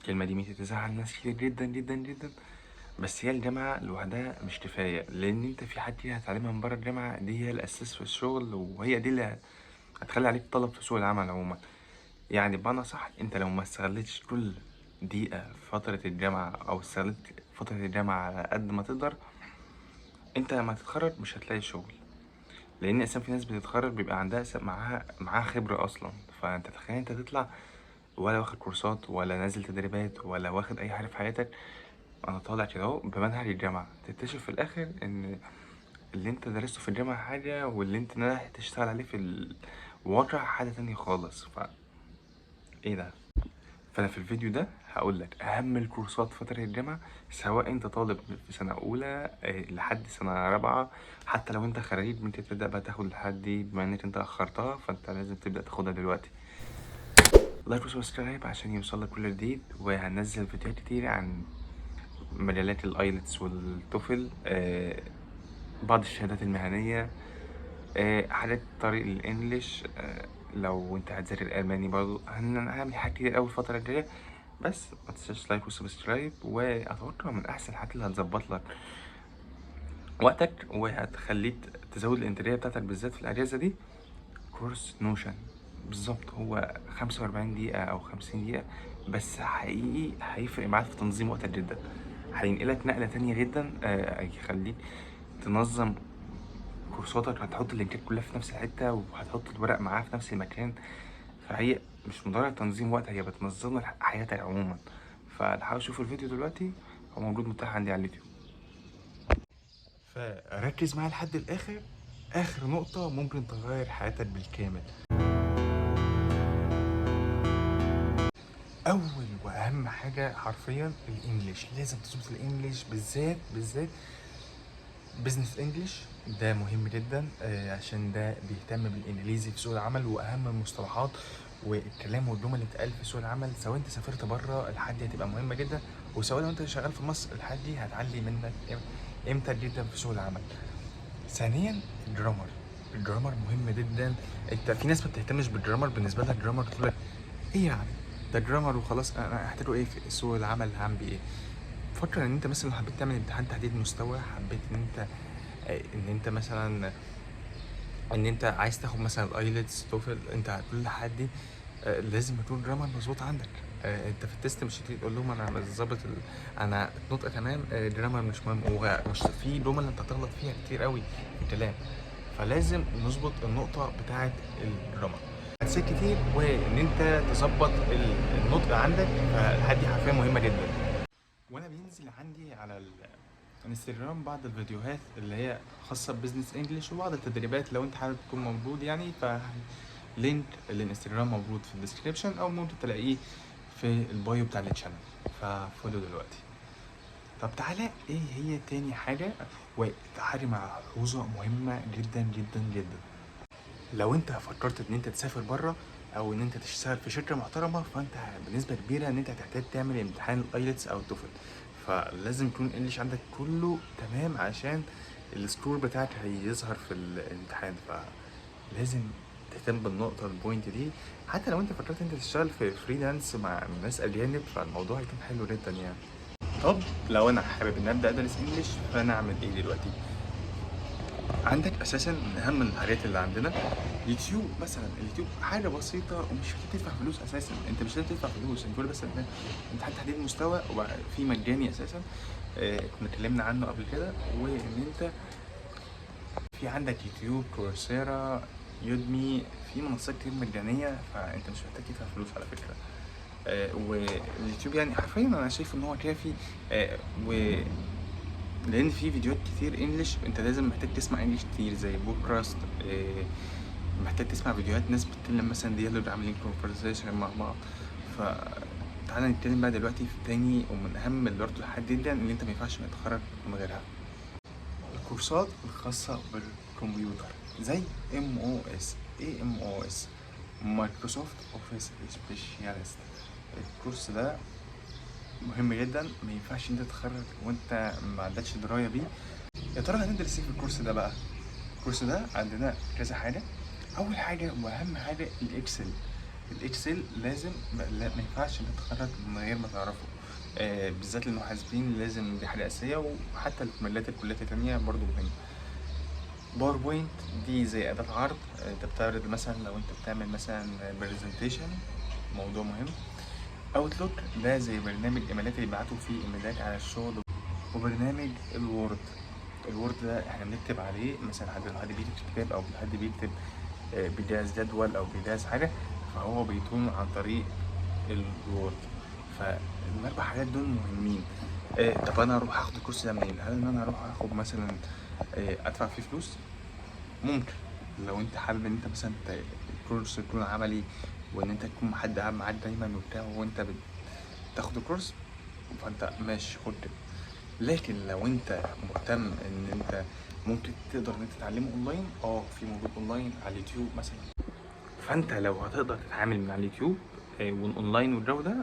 الكلمة دي ممكن تزعل ناس كتير جدا جدا جدا، بس هي الجامعة لوحدها مش كفاية، لأن أنت في حاجات كتير هتتعلمها من بره الجامعة، دي هي الأساس في الشغل، وهي دي اللي هتخلي عليك طلب في سوق العمل عموما. يعني بمعنى صح، أنت لو ما استغلتش كل دقيقة في فترة الجامعة أو استغلت فترة الجامعة على قد ما تقدر، أنت لما تتخرج مش هتلاقي شغل. لأن أساسا في ناس بتتخرج بيبقى عندها معاها خبرة أصلا. فأنت تخيل أنت تطلع ولا واخد كورسات ولا نازل تدريبات ولا واخد أي حاجة في حياتك، أنا طالع كده أهو بمنهج الجامعة، تكتشف في الآخر إن اللي أنت درسته في الجامعة حاجة، واللي أنت رايح تشتغل عليه في الواقع حاجة تانية خالص. إيه ده؟ فأنا في الفيديو ده هقول لك أهم الكورسات في فترة الجامعة، سواء أنت طالب في سنة أولى، لحد سنة رابعة، حتى لو أنت خريج ممكن تبدأ بقى تاخد الحاجات دي، بما إنك أنت أخرتها فأنت لازم تبدأ تاخدها دلوقتي. like و subscribe عشان يوصلك كل جديد، وهنزل فيديوهات كتير عن مجالات ال IELTS وال TOEFL، بعض الشهادات المهنية، حاجات طريق ال English، لو انت هتذاكر الالماني برضو هنعمل حاجات كتير اوي الفترة الجاية. بس ما تنساش like و subscribe، واتوقع من احسن الحاجات اللي هتظبط لك وقتك وهتخليك تزود الانتاجية بتاعتك بالذات في الاجازة دي، كورس Notion. بالظبط هو 45 دقيقة أو 50 دقيقة بس، حقيقي هيفرق معاك في تنظيم وقتك جدا، هينقلك نقلة تانية جدا، هيخليك تنظم كورساتك، هتحط اللينكات كلها في نفس الحتة وهتحط الورق معاه في نفس المكان. فهي مش مجرد تنظيم وقت، هي بتنظم لك حياتك عموما. فالحقوا شوفوا الفيديو دلوقتي، هو موجود متاح عندي على اليوتيوب. فركز معايا لحد الآخر، آخر نقطة ممكن تغير حياتك بالكامل. أول وأهم حاجة حرفيا ال English، لازم تظبط ال English، بالذات business English، ده مهم جدا، عشان ده بيهتم بالانجليزي في سوق العمل واهم المصطلحات والكلام والجمل اللي بتتقال في سوق العمل. سواء انت سافرت بره الحاجات دي هتبقى مهمة جدا، وسواء لو انت شغال في مصر الحاجات دي هتعلي منك قيمتك جدا في سوق العمل. ثانيا ال grammar، ال grammar مهم جدا. انت في ناس ما بتهتمش بال grammar، بالنسبة لها ال grammar تقول لك ايه يعني ده grammar وخلاص، انا هحتاجه ايه في سوق العمل، هعمل بيه ايه؟ فكر ان انت مثلا لو حبيت تعمل امتحان تحديد مستوى، حبيت ان انت مثلا ان انت عايز تاخد مثلا ال IELTS TOEFL، انت كل الحاجات دي، لازم يكون grammar مظبوط عندك. انت في ال test مش هتيجي تقول لهم انا ظابط انا النطق تمام، grammar مش مهم، ومش في جمل انت هتغلط فيها كتير قوي في الكلام. فلازم نظبط النقطة بتاعه ال grammar هتسيب كتير، وان انت تظبط النطق عندك، فالحاجات دي حرفيا مهمة جدا. وانا بينزل عندي على الانستجرام بعض الفيديوهات اللي هي خاصة ب business English وبعض التدريبات، لو انت حابب تكون موجود يعني، ف link الانستجرام موجود في ال description او ممكن تلاقيه في ال bio بتاع ال channel، ف follow دلوقتي. طب تعالى ايه هي تاني حاجة، وتعالي مع ملحوظة مهمة جدا جدا جدا. لو انت فكرت ان انت تسافر بره او ان انت تشتغل في شركة محترمة، فانت بنسبة كبيرة ان انت هتحتاج تعمل امتحان ال IELTS او ال TOEFL، فلازم يكون ال English عندك كله تمام عشان ال score بتاعك هيظهر في الامتحان. فلازم تهتم بالنقطة ال point دي، حتى لو انت فكرت انت تشتغل في freelance مع ناس اجانب فالموضوع هيكون حلو جدا يعني. طب لو انا حابب ان ابدا ادرس English فانا اعمل ايه دلوقتي؟ عندك اساسا من اهم الحاجات اللي عندنا يوتيوب مثلا. اليوتيوب حاجة بسيطة ومش محتاج تدفع فلوس اساسا، انت مش لازم تدفع فلوس، انت كل بس امتحان تحديد مستوى وفي مجاني اساسا، كنا اتكلمنا عنه قبل كده. وان انت في عندك يوتيوب، Coursera، Udemy، في منصات كتير مجانية، فانت مش محتاج تدفع فلوس على فكرة. واليوتيوب يعني حرفيا انا شايف ان هو كافي، و لان في فيديوهات كتير English، انت لازم محتاج تسمع English كتير زي بودكاست، محتاج تسمع فيديوهات ناس بتتكلم مثلا dialogue، عاملين conversation مع بعض. ف تعالى نتكلم بقى دلوقتي في تاني ومن اهم اللي برضه الحاجات جدا اللي انت ما ينفعش ما تتخرج من غيرها، الكورسات الخاصة بالكمبيوتر زي MOS. ايه MOS؟ Microsoft Office Specialist. الكورس ده مهم جدا، ما ينفعش انت تتخرج وانت ما عندكش دراية بيه. يا ترى هندرس ايه في الكورس ده بقى؟ الكورس ده عندنا كذا حاجة. اول حاجة واهم حاجة ال Excel. ال Excel لازم لا، ما ينفعش انت تتخرج من غير ما تعرفه. بالذات المحاسبين لازم، دي حاجة اساسيه، وحتى المجالات الكليات التانية برضو مهمه. PowerPoint دي زي اداه عرض، انت بتعرض مثلا لو انت بتعمل مثلا presentation، موضوع مهم. Outlook ده زي برنامج ايميلات اللي بيبعتوا فيه ايميلات على الشغل. وبرنامج ال Word، ال Word ده احنا بنكتب عليه مثلا، حد بيكتب كتاب او حد بيكتب بيجهز جدول او بيجهز حاجه، فهو بيكون عن طريق ال Word. فالاربع حاجات دول مهمين. طب انا اروح اخد الكورس ده منين؟ هل ان انا اروح اخد مثلا ادفع فيه فلوس؟ ممكن لو انت حابب ان انت مثلا الكورس يكون عملي، وان انت تكون حد قاعد معاك دايما وبتاع وانت بتاخد الكورس، فانت ماشي خد كده. لكن لو انت مهتم ان انت ممكن تقدر ان انت تتعلمه اونلاين، في موجود اونلاين على اليوتيوب مثلا. فانت لو هتقدر تتعامل من على اليوتيوب والاونلاين والجو ده،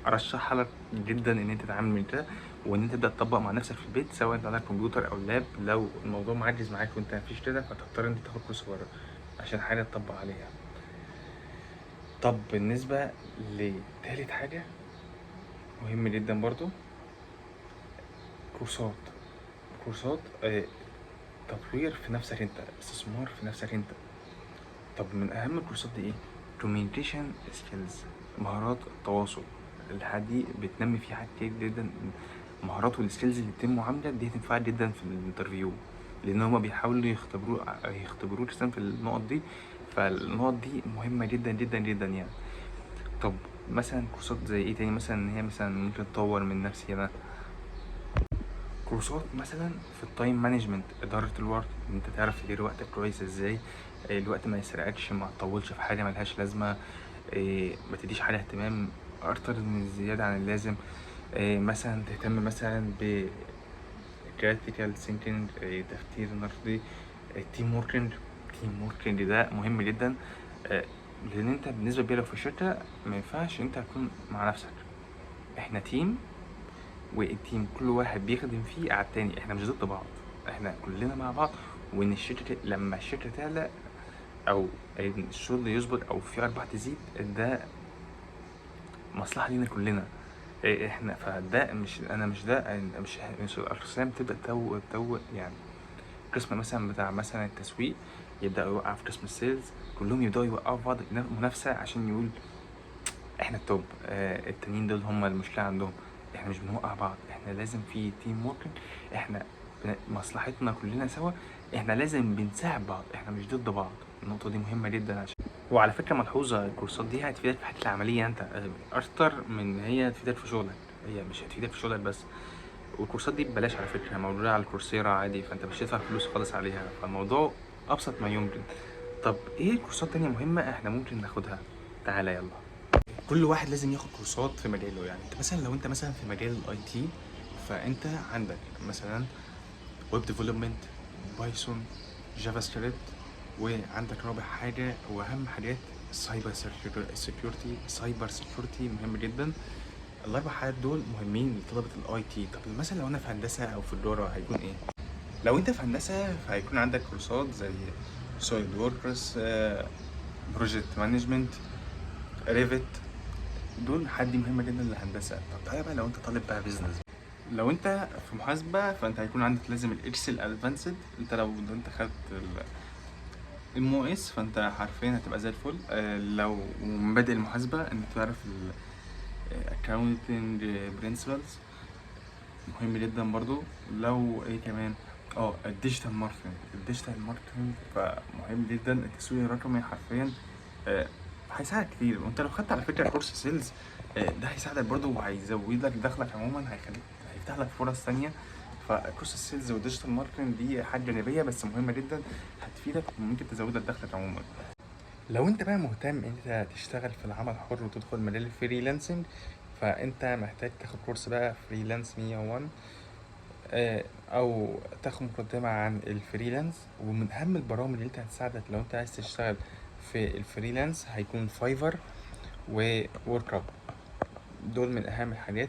ارشحها لك جدا ان انت تتعامل من كده، وان انت تبدا تطبق مع نفسك في البيت، سواء انت عندك كمبيوتر او lap. لو الموضوع معجز معاك وانت مفيش كده، فتضطر انت تاخد كورس بره عشان حاجة تطبق عليها. طب بالنسبة لتالت حاجة مهم جدا برضو، كورسات. كورسات تطوير في نفسك انت، استثمار في نفسك انت. طب من اهم الكورسات دي ايه؟ communication skills، مهارات التواصل. الحاجات دي بتنمي فيه حاجات كتير جدا، مهارات وال skills اللي بتنمو عندك دي هتنفعك جدا في ال interview، لان هما بيحاولوا يختبروك في النقط دي، فالنقط دي مهمة جدا جدا جدا يعني. طب مثلا كورسات زي ايه تاني؟ مثلا ان هي مثلا ممكن تطور من نفسي انا، كورسات مثلا في ال time management، ادارة الوقت، ان انت تعرف تدير وقتك كويس ازاي، الوقت ما يسرقكش، ما تطولش في حاجة ملهاش لازمه، ما تديش حاجة اهتمام اكتر من زيادة عن اللازم، مثلا تهتم مثلا ب critical thinking، تفكير نقدي، team working. team working ده مهم جدا، لان انت بالنسبة كبيرة في الشركة ما ينفعش انت تكون مع نفسك، احنا team، وال team كل واحد بيخدم فيه على التاني، احنا مش ضد بعض، احنا كلنا مع بعض. وان الشركة لما الشركة تعلى او الشغل يظبط او في ارباح تزيد، ده مصلحة لينا كلنا. احنا فده مش انا مش ده مش الاقسام تبدا تو يعني قسم مثلا بتاع مثلا التسويق يبدا يوقع في قسم ال sales، كلهم يبداوا يوقعوا في بعض منافسه عشان يقول احنا ال top، التانيين دول هم المشكلة عندهم. احنا مش بنوقع بعض، احنا لازم في team working، احنا مصلحتنا كلنا سوا، احنا لازم بنساعد بعض، احنا مش ضد بعض. النقطة دي مهمة جدا. عشان وعلى فكرة ملحوظة، الكورسات دي هتفيدك في حياتك العملية انت اكتر من ان هي تفيدك في شغلك، هي مش هتفيدك في شغلك بس. والكورسات دي ببلاش على فكرة، موجودة على ال Coursera عادي، فانت مش هتدفع فلوس خالص عليها، فالموضوع ابسط ما يمكن. طب ايه الكورسات تانية مهمة احنا ممكن ناخدها؟ تعالى يلا. كل واحد لازم ياخد كورسات في مجاله. يعني انت مثلا لو انت مثلا في مجال ال IT، فانت عندك مثلا web development، Python، JavaScript، وعندك رابع حاجة واهم حاجات cyber security. cyber security مهم جدا. الاربع حاجات دول مهمين لطلبه ال IT. طب مثلا لو انا في هندسة او في تجارة هيكون ايه؟ لو انت في هندسة فهيكون عندك كورسات زي SolidWorks، project management، Revit، دول حاجات مهمة جدا للهندسه. طب تعالى بقى لو انت طالب بقى business، لو انت في محاسبه فانت هيكون عندك لازم ال Excel advanced. انت لو انت خدت ال MOS فانت حرفيا هتبقى زي الفل. لو مبادئ المحاسبة انت تعرف ال accounting principles مهم جدا برضو. لو ايه كمان، ال digital marketing. ال digital marketing فمهم جدا، التسويق الرقمي حرفيا هيساعدك كتير. وانت لو خدت على فكرة كورس sales، ده هيساعدك برضو وهيزود لك دخلك عموما، هيفتح لك فرص ثانية. فكورس ال sales وال digital marketing دي حاجة جانبيه بس مهمة جدا، هتفيدك وممكن تزود لك دخلك عموما. لو انت بقى مهتم انت تشتغل في العمل الحر وتدخل مجال ال freelancing، فانت محتاج تاخد كورس بقى freelance 101، او تاخد مقدمة عن ال freelance. ومن اهم البرامج اللي انت هتساعدك لو انت عايز تشتغل في ال freelance هيكون Fiverr و Workup، دول من اهم الحاجات.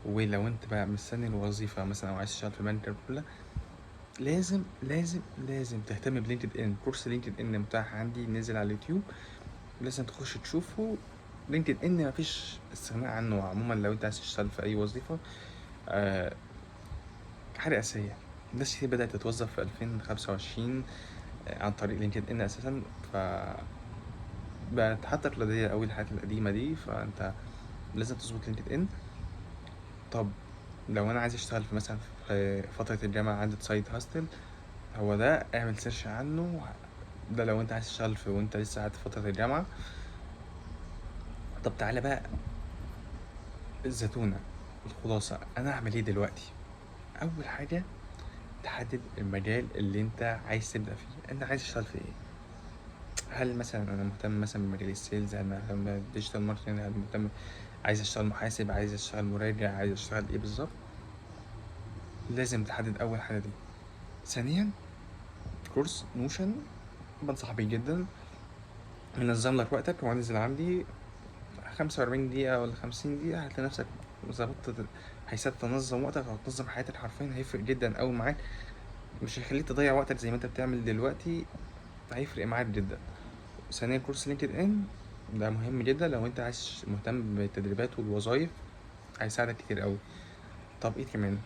ولو انت بقى مستني الوظيفة مثلا او عايز تشتغل في بنك كلها، لازم لازم لازم تهتم ب LinkedIn. كورس LinkedIn متاح عندي، نزل على اليوتيوب. لازم تخش تشوفه. LinkedIn مفيش استغناء عنه عموما لو انت عايز تشتغل في اي وظيفة، حاجة اساسية. ناس كتير بدأت تتوظف في 2025 عن طريق LinkedIn اساسا، ف بقت حتى تقليدية أوي الحاجات القديمة دي، فأنت لازم تظبط LinkedIn. طب لو أنا عايز أشتغل في مثلا في فترة الجامعة عندي side hustle، هو ده اعمل search عنه، ده لو أنت عايز تشتغل في وأنت لسه قاعد في فترة الجامعة. طب تعالى بقى الزتونة، الخلاصة، أنا أعمل إيه دلوقتي؟ أول حاجة تحدد المجال اللي أنت عايز تبدأ فيه، أنت عايز تشتغل في إيه؟ هل مثلا انا مهتم مثلا بمجال ال sales؟ هل مهتم بال digital marketing؟ هل مهتم عايز اشتغل محاسب؟ عايز اشتغل مراجع؟ عايز اشتغل ايه بالظبط؟ لازم تحدد اول حاجة دي. ثانيا كورس Notion بنصح بيه جدا، منظم لك وقتك. هو نزل عندي 45 دقيقة ولا 50 دقيقة، هتلاقي نفسك ظبطت، هيساعدك تنظم وقتك او تنظم حياتك حرفيا، هيفرق جدا اوي معاك، مش هيخليك تضيع وقتك زي ما انت بتعمل دلوقتي، هيفرق معاك جدا. ثانيا كورس LinkedIn ده مهم جدا لو انت عايز مهتم بالتدريبات والوظايف، هيساعدك كتير قوي. طب ايه كمان؟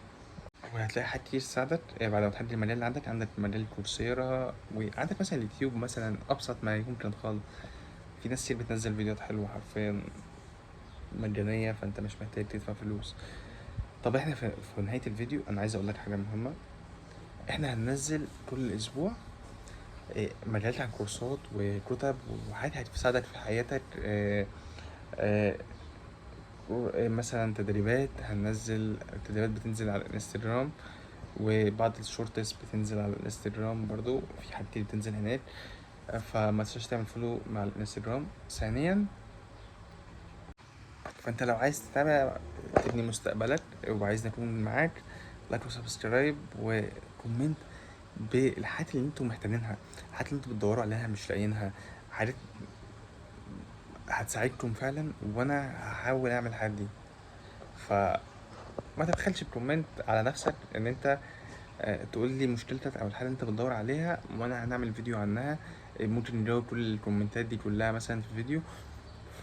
وهتلاقي حاجات كتير تساعدك بعد ما تحدد المجال اللي عندك. عندك مجال Coursera، وعندك مثلا اليوتيوب مثلا، ابسط ما يمكن خالص، في ناس كتير بتنزل فيديوهات حلوة حرفيا مجانية، فانت مش محتاج تدفع فلوس. طب احنا في نهاية الفيديو انا عايز اقول لك حاجة مهمة، احنا هننزل كل اسبوع مجالات عن كورسات وكتب وحاجات هتساعدك في حياتك، مثلا تدريبات، هننزل تدريبات بتنزل على الانستجرام، وبعض ال shorts بتنزل على الانستجرام برضو، في حاجات كتير بتنزل هناك، فما تنساش تعمل follow مع الانستجرام. ثانيا فانت لو عايز تتابع تبني مستقبلك وعايز نكون معاك، like و subscribe و comment بالحاجات اللي انتم محتاجينها، الحاجات اللي انتم بتدوروا عليها مش لاقيينها، حاجات هتساعدكم فعلا، وانا هحاول اعمل الحاجات دي. فما تبخلش ب comment على نفسك ان انت تقول لي مشكلتك او الحاجة اللي انت بتدور عليها، وانا هنعمل فيديو عنها، ممكن نجاوب كل الكومنتات دي كلها مثلا في فيديو.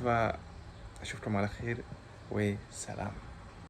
فاشوفكم على خير وسلام.